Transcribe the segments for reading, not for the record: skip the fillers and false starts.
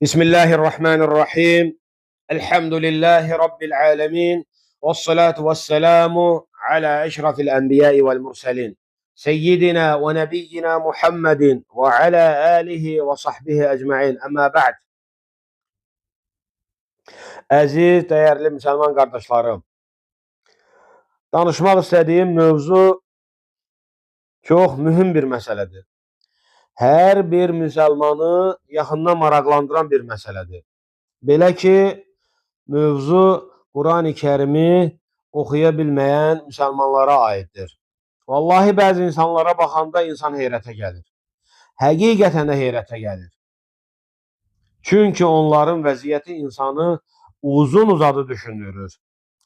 Bismillahirrahmanirrahim. Elhamdülillahi Rabbil alemin. Vessalatu vesselamu ala eşrafil enbiya'i vel murselin. Seyyidina ve nebiyyina Muhammedin ve ala alihi ve sahbihi ecmain. Amma ba'd. Əziz, dəyərli müsəlman qardaşlarım, danışmaq istədiyim mövzu çox mühüm bir məsələdir. Hər bir müsəlmanı yaxından maraqlandıran bir məsələdir. Belə ki, mövzu Qurani Kərimi oxuya bilməyən müsəlmanlara aiddir. Vallahi bəzi insanlara baxanda insan heyrətə gəlir. Həqiqətən də heyrətə gəlir. Çünki onların vəziyyəti insanı uzun uzadı düşündürür.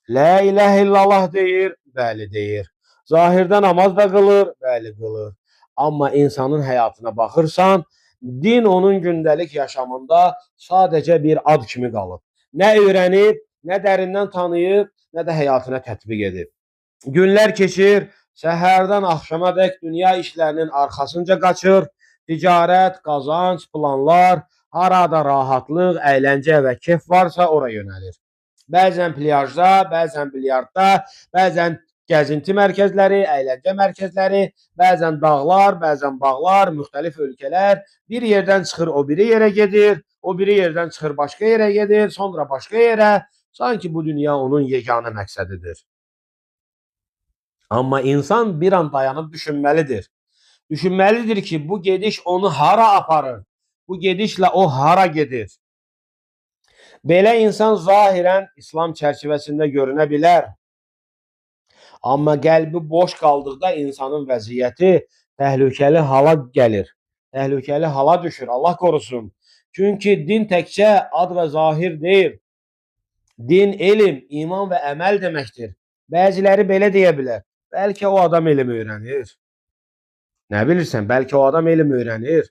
La ilahe illallah deyir, bəli deyir. Zahirdə namaz da qılır, bəli qılır. Amma insanın həyatına baxırsan, din onun gündəlik yaşamında sadəcə bir ad kimi qalıb. Nə öyrənib, nə dərindən tanıyıb, nə də həyatına tətbiq edib. Günlər keçir, səhərdən axşama dək dünya işlərinin arxasınca qaçır, ticarət, qazanc, planlar, harada rahatlıq, əyləncə və kef varsa ora yönəlir. Bəzən plyajda, bəzən bilyardda, bəzən gəzinti mərkəzləri, əyləncə mərkəzləri, bəzən dağlar, bəzən bağlar, müxtəlif ölkələr bir yerdən çıxır, o biri yerə gedir, o biri yerdən çıxır, başqa yerə gedir, sonra başqa yerə. Sanki bu dünya onun yeganə məqsədidir. Amma insan bir an dayanıb düşünməlidir. Düşünməlidir ki, bu gediş onu hara aparır? Bu gedişlə o hara gedir? Belə insan zahirən İslam çərçivəsində görünə bilər. Amma qəlbi boş qaldıqda insanın vəziyyəti təhlükəli hala gəlir. Təhlükəli hala düşür. Allah qorusun. Çünki din təkcə ad və zahir deyil. Din elm, iman və əməl deməkdir. Bəziləri belə deyə bilər. Bəlkə o adam elm öyrənir. Nə bilirsən, bəlkə o adam elm öyrənir.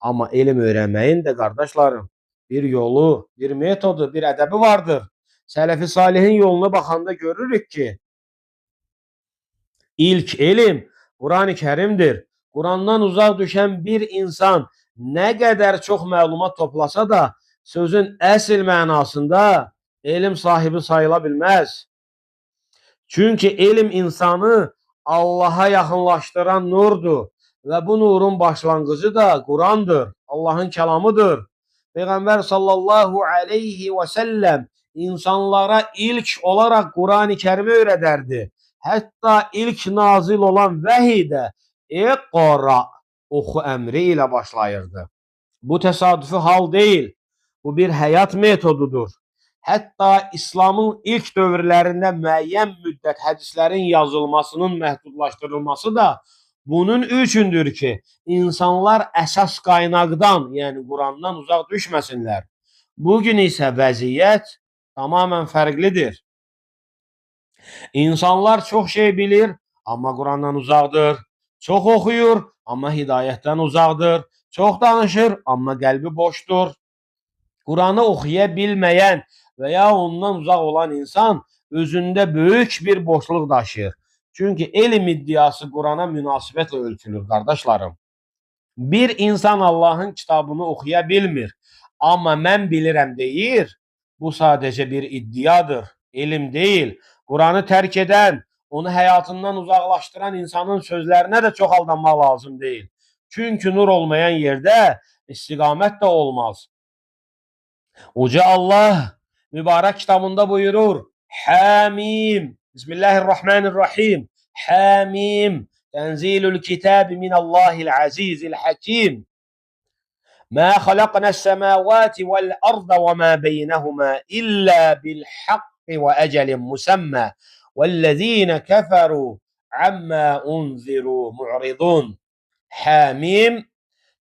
Amma elm öyrənməyin də qardaşlarım bir yolu, bir metodu, bir ədəbi vardır. Sələfi salihin yoluna baxanda görürük ki, ilk elm Qurani Kərimdir. Qurandan uzaq düşən bir insan nə qədər çox məlumat toplasa da sözün əsl mənasında elm sahibi sayıla bilməz. Çünki elm insanı Allaha yaxınlaşdıran nurdur və bu nurun başlanğıcı da Qurandır, Allahın kəlamıdır. Peyğəmbər sallallahu aleyhi və səlləm insanlara ilk olaraq Qurani Kərimi öyrədərdi. Hətta ilk nazil olan vəhiy də İqra, oxu əmri ilə başlayırdı. Bu təsadüfi hal deyil. Bu bir həyat metodudur. Hətta İslamın ilk dövrlərində müəyyən müddət hədislərin yazılmasının məhdudlaşdırılması da bunun üçündür ki, insanlar əsas qaynaqdan, yəni Qurandan uzaq düşməsinlər. Bugün isə vəziyyət tamamilə fərqlidir. İnsanlar çox şey bilir, amma Qurandan uzaqdır. Çox oxuyur, amma hidayətdən uzaqdır. Çox danışır, amma qəlbi boşdur. Quranı oxuya bilməyən və ya ondan uzaq olan insan özündə böyük bir boşluq daşıyır. Çünki elm iddiası Qurana münasibətlə ölçülür, qardaşlarım. Bir insan Allahın kitabını oxuya bilmir, amma mən bilirəm deyir, bu sadəcə bir iddiadır, elm deyil. Quranı tərk edən, onu həyatından uzaqlaşdıran insanın sözlərinə də çox aldanmaq lazım deyil. Çünki nur olmayan yerdə istiqamət də olmaz. Uca Allah mübarək kitabında buyurur: Hamim. Bismillahirrahmanirrahim. Hamim. Tenzilul kitabi minallahil azizil hakim. Ma halaqnas semavati vel arda ve ma beynehuma illa bil hakki ve ecelin musamma. Vellezine keferu amma unziru mu'ridun. Hamim,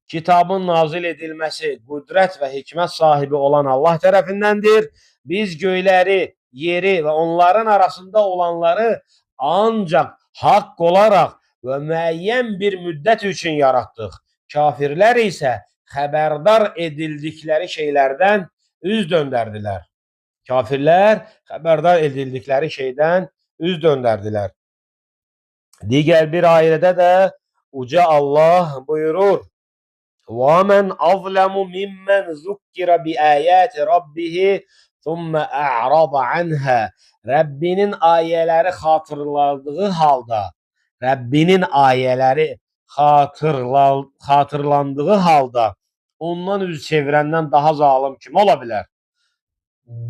kitabın nazil edilməsi qüdrət və hikmət sahibi olan Allah tərəfindəndir. Biz göyləri, yeri və onların arasında olanları ancaq haqq olaraq və müəyyən bir müddət üçün yaratdıq. Kafirlər isə xəbərdar edildikləri şeylərdən üz döndərdilər. Kafirlər xəbərdar edildikləri şeydən üz döndərdilər. Digər bir ayədə də Uca Allah buyurur: وَمَنْ أَظْلَمُ مِمَّنْ ذُكِّرَ بِآيَاتِ رَبِّهِ ثُمَّ أَعْرَضَ عَنْهَا. Rəbbinin ayələri xatırladığı halda, Rəbbinin ayələri xatırlandığı halda ondan üz çevirəndən daha zalım kim ola bilər?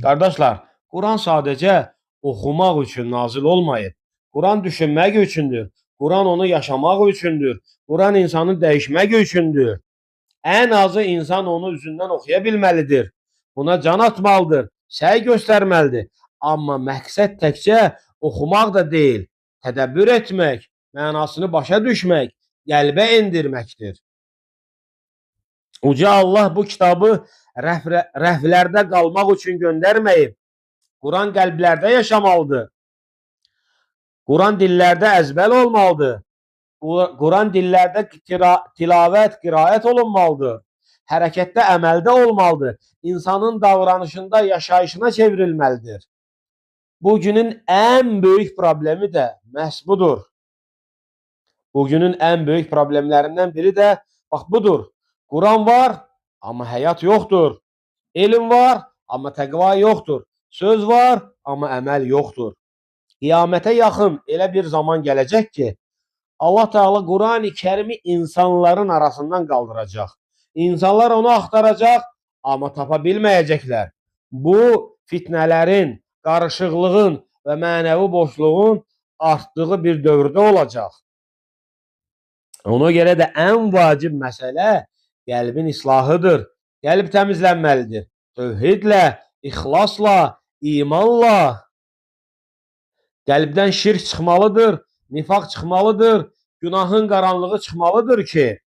Qardaşlar, Quran sadəcə oxumaq üçün nazil olmayıb. Quran düşünmək üçündür. Quran onu yaşamaq üçündür. Quran insanı dəyişmək üçündür. Ən azı insan onu üzündən oxuya bilməlidir. Buna can atmalıdır, səy göstərməlidir. Amma məqsəd təkcə oxumaq da deyil, tədəbbür etmək, mənasını başa düşmək, qəlbə endirməkdir. Uca Allah bu kitabı rəflərdə qalmaq üçün göndərməyib. Quran qəlblərdə yaşamalıdır. Quran dillərdə əzbəl olmalıdır. Quran dillərdə tilavət, qiraət olunmalıdır. Hərəkətdə, əməldə olmalıdır. İnsanın davranışında, yaşayışına çevrilməlidir. Bugünün ən böyük problemi də məhz budur. Bugünün ən böyük problemlərindən biri də bax budur. Quran var, amma həyat yoxdur. Elm var, amma təqva yoxdur. Söz var, amma əməl yoxdur. Qiyamətə yaxın elə bir zaman gələcək ki, Allah Teala Qurani Kərimi insanların arasından qaldıracaq. İnsanlar onu axtaracaq, amma tapa bilməyəcəklər. Bu fitnələrin, qarışıqlığın və mənəvi boşluğun artdığı bir dövrdə olacaq. Ona görə də ən vacib məsələ qəlbin islahıdır. Qəlb təmizlənməlidir. Tövhidlə, ixlasla, imanla. Qəlbdən şirk çıxmalıdır, nifaq çıxmalıdır, günahın qaranlığı çıxmalıdır ki,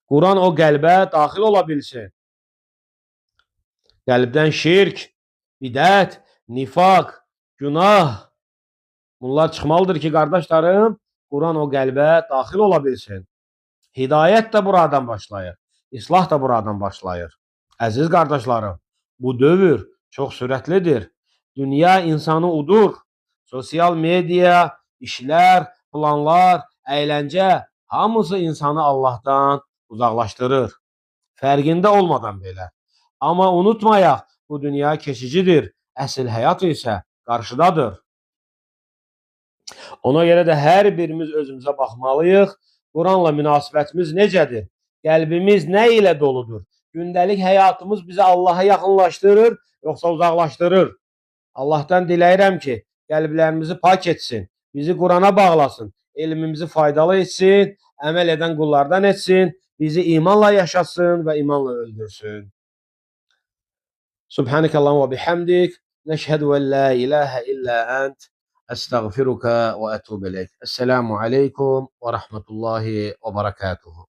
Quran o qəlbə daxil ola bilsin. Qəlbdən şirk, bidət, nifaq, günah, bunlar çıxmalıdır ki, qardaşlarım, Quran o qəlbə daxil ola bilsin. Hidayət də buradan başlayır. İslah da buradan başlayır. Əziz qardaşlarım, bu dövr çox sürətlidir. Dünya insanı udur. Sosial media, işlər, planlar, əyləncə, hamısı insanı Allahdan uzaqlaşdırır. Fərqində olmadan belə. Amma unutmayaq, bu dünya keçicidir. Əsl həyat isə qarşıdadır. Ona görə də hər birimiz özümüzə baxmalıyıq. Quranla münasibətimiz necədir? Qəlbimiz nə ilə doludur? Gündəlik həyatımız bizi Allaha yaxınlaşdırır, yoxsa uzaqlaşdırır? Allahdan diləyirəm ki, qəlblərimizi pak etsin, bizi Qurana bağlasın, elmimizi faydalı etsin, əməl edən qullardan etsin, bizi imanla yaşatsın və imanla öldürsün. Subhaneke Allahumma ve bihamdik, neşhedü en la ilahe illa ent, estağfiruka ve etubu ileyk. Esselamu aleykum ve rahmetullahi ve berekatuhu.